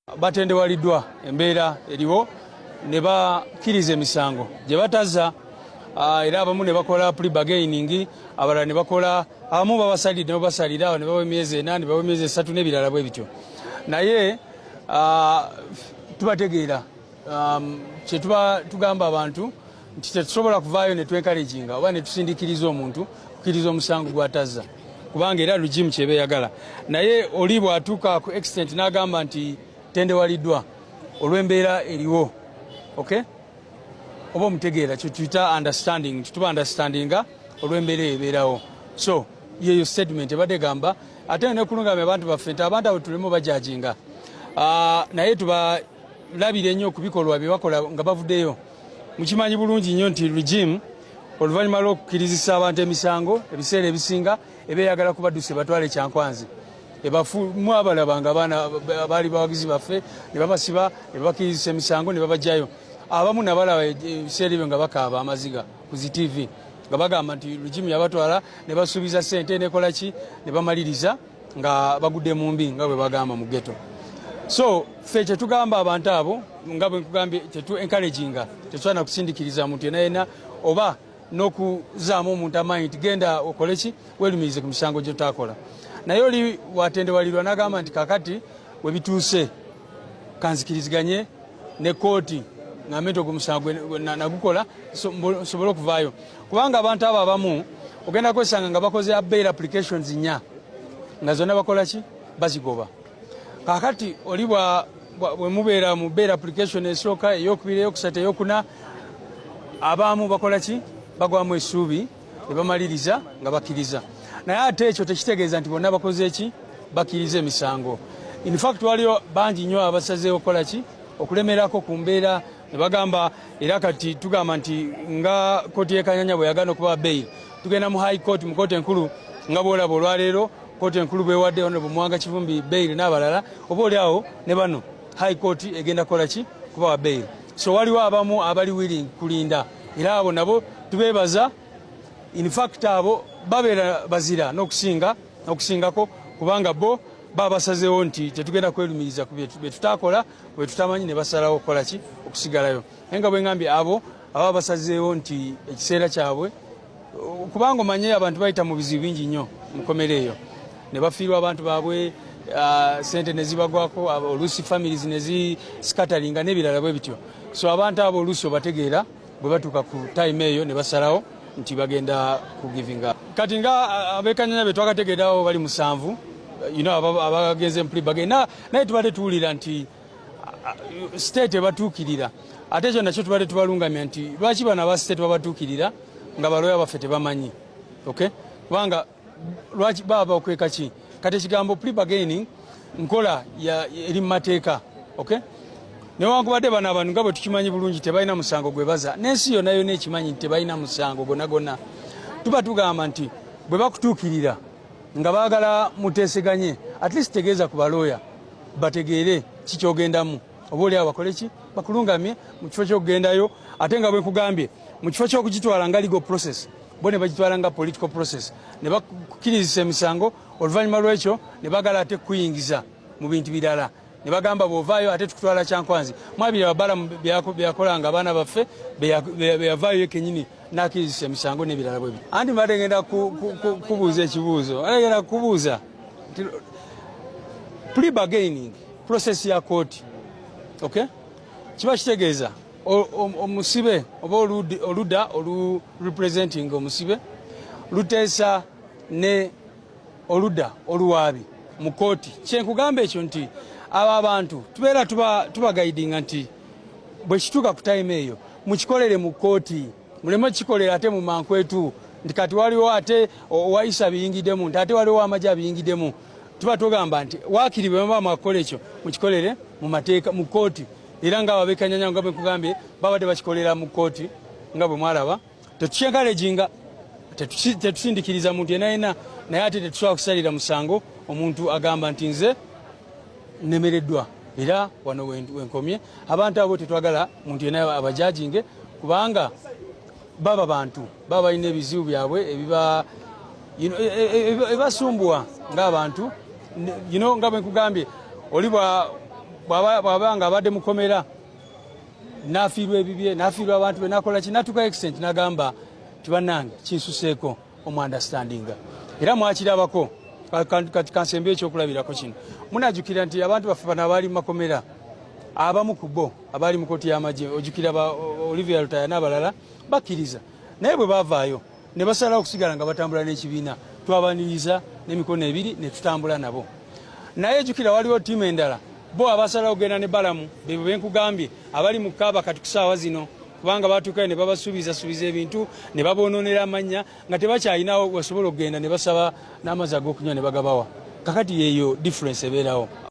Batendewaliddwa embeera eriwo ne bakkiriza emisango gye batazza, era abamu ne bakola plea bargaining, abalala ne bakola, abamu babasalidde ne babasalira awo ne bawa emyezi 4, ne bawa emyezi 3 n'ebirala bwe bityo. Naye tubategeera. Kye tuba tugamba abantu nti tetusobola kuvaayo ne twencouraginga oba ne tusindikiriza omuntu kukkiriza omusango gw'atazza, kubanga era regime kyeba eyagala. Naye oli bw'atuuka ku extent n'agamba nti tendewaliddwa olw'embeera eriwo, okay, oba omutegeera, kye tuyita understanding, nti tuba understandinga olw'embeera eyo ebeerawo. So yeyo statement ebadde egamba, ate nekulungamya abantu baffe nti abantu abo tuleme bajudginga, naye tubalabire nnyo ku bikolwa bye bakola nga bavuddeyo. Mukimanyi bulungi nnyo nti regime, oluvannyuma lw'okukkirizisa abantu emisango, ebiseera ebisinga eba eyagala kubadduse batwale Kyankwanzi. Ebafu mwabalabanga abaana baali bawagizi baffe ne babasiba, ne babakkirizisa emisango ne babajjayo. Abamu nabalaba ebiseera ebyo nga bakaaba amaziga ku zi TV nga bagamba nti regime yabatwala ne basuubiza ssente nekola ki, ne bamaliriza nga bagudde mu mbi, nga bwe bagamba mu ghetto. So ffe kyetugamba abantu abo, nga bwe nkugambye, tetu encouraginga, tetusaana kusindikiriza muntu yena yena oba n'okuzaamu omuntu amaanyi nti genda okole ki, weerumirize ku misango gy'otakola. Naye oli watendewalirwa n'agamba nti kakati we bituuse kanzikiriziganye ne kooti, ngambe nti ogwo musango nagukola nsobole okuvaayo, kubanga abantu abo abamu ogenda kwesanga nga bakoze bail applications nnya nga zonna bakola ki, bazigoba. Kakati oli bwe mubeera mu bail application esooka, eyokubiri, eyokusatu, eyokuna, abamu bakola ki, bagwamu essuubi ne bamaliriza nga bakkiriza. Naye ate ekyo tekitegeeza nti bonna bakoze ki, bakkiriza emisango. In fact, waliwo bangi nnyo abasazeewo okukola ki, okulemerako ku mbeera ne bagamba. Era kati tugamba nti nga kooti y'e bwe yagaana okuba bail, tugenda mu High Court, mu kooti enkulu. Nga bwolaba olwaleero kooti enkulu bwewadde Honorable Muwanga Kivumbi bail n'abalala, oba oli awo ne bano High Court egenda kukola ki, kubawa bail. So waliwo abamu abali willing kulinda, era abo nabo tubeebaza. In fact, abo babeera bazira n'okusinga n'okusingako, kubanga bo baba basazeewo nti tetugenda kwerumiriza ku bye tutakola, bwe tutamanyi, ne basalawo okukola ki, okusigalayo. Naye nga bwe ngambye, abo ababa basazeewo nti ekiseera kyabwe, kubanga omanye abantu bayita mu bizibu bingi nnyo mukomera eyo, ne bafiirwa abantu baabwe, sente ne zibagwako, oluusi families ne ziscatteringa n'ebirala bwe bityo. So abantu abo oluusi obategeera bwe batuuka ku time eyo ne basalawo nti bagenda ku giving up. Kati nga abekanyanya be twakategeerawo bali musanvu, abagenze mu plea bargain, naye tubadde tuwulira nti state ebatuukirira. Ate ekyo nakyo tubadde tubalungamya nti lwaki bano aba state babatuukirira nga baloya baffe tebamanyi, okay? Kubanga lwaki baba bakweka ki? Kati ekigambo plea bargaining nkola eri mu mateeka, okay? Newankubadde bano abantu, nga bwe tukimanyi bulungi, tebalina musango gwe baza, n'ensi yonna yonna ekimanyi nti tebalina musango gonna gonna, tuba tugamba nti bwe bakutuukirira nga baagala muteeseganye, at least tegeeza ku balooya bategeere kikyogendamu, oba oli awo bakole ki, bakulungamye mu kifo ky'okugendayo. Ate nga bwe nkugambye, mu kifo ky'okugitwala nga legal process, bo ne bagitwala nga political process, ne bakukkirizisa emisango. Oluvannyuma lw'ekyo ne bagala ate kuyingiza mu bintu birala, ne bagamba bw'ovaayo ate tukutwala Kyankwanzi. Mwabiri ababalamu byakolanga abaana baffe, beyavaayo kenyini n'akkirizisa emisango n'ebirala bwe bityo. Anti mbadde ngenda kubuuza ekibuuzo, ngenda kubuuza nti plea bargaining process ya kooti, okay, kiba kitegeeza omusibe oba oludda olu representing omusibe luteesa ne oludda oluwaabi mu kooti. Kyenkugamba ekyo nti abo abantu tubeera tubaguidinga nti bwe kituuka ku time eyo mukikolere mu kooti, muleme kikolera ate mu mankwetu nti kati waliwo ate owayisa biyingiddemu, nti ate waliwo amagye abiyingiddemu. Tuba tugamba nti waakiri bwe muba mwakukola ekyo, mukikolere mu mateeka, mu kooti. Era nga ababekanyanya, nga bwe nkugambye, babadde bakikolera mu kooti nga bwe mwalaba. Tetukyencouraginga, tetusindikiriza muntu yena yena, naye ate tetusobola kusalira musango omuntu agamba nti nze nemereddwa era wano wenkomye. Abantu abo tetwagala muntu yena abajudginge, kubanga baba bantu baba balina ebizibu byabwe ebiba ebasumbuwa ng'abantu. Nga bwe nkugambye, oli Bw'aba nga abadde mukomera, n'afiirwa ebibye, n'afiirwa abantu be, n'akola ki, n'atuuka extent n'agamba ti, "Bannange, kinsuseeko," omuunderstandinga. Era mwakirabako. Kati kansembe ekyokulabirako kino. Munajjukira nti abantu baffe bano abaali mu makomera, abamu ku bo abaali mu kooti y'amagye, ojjukira ba Olivia Lutaya n'abalala, bakkiriza, naye bwe baavaayo ne basalawo okusigala nga batambula n'ekibiina. Twabaniriza n'emikono ebiri ne tutambula nabo. Naye jjukira waliwo ttiimu endala, bo abasalawo okugenda ne Balamu, bebo benkugambye abali mu kaaba kati ku saawa zino, kubanga batuukayo ne babasuubizasuubiza ebintu ne babonoonera amannya nga tebakyalinawo wasobola okugenda ne basaba n'amazzi ag'okunywa ne bagabawa. Kakati yeeyo difference ebeerawo.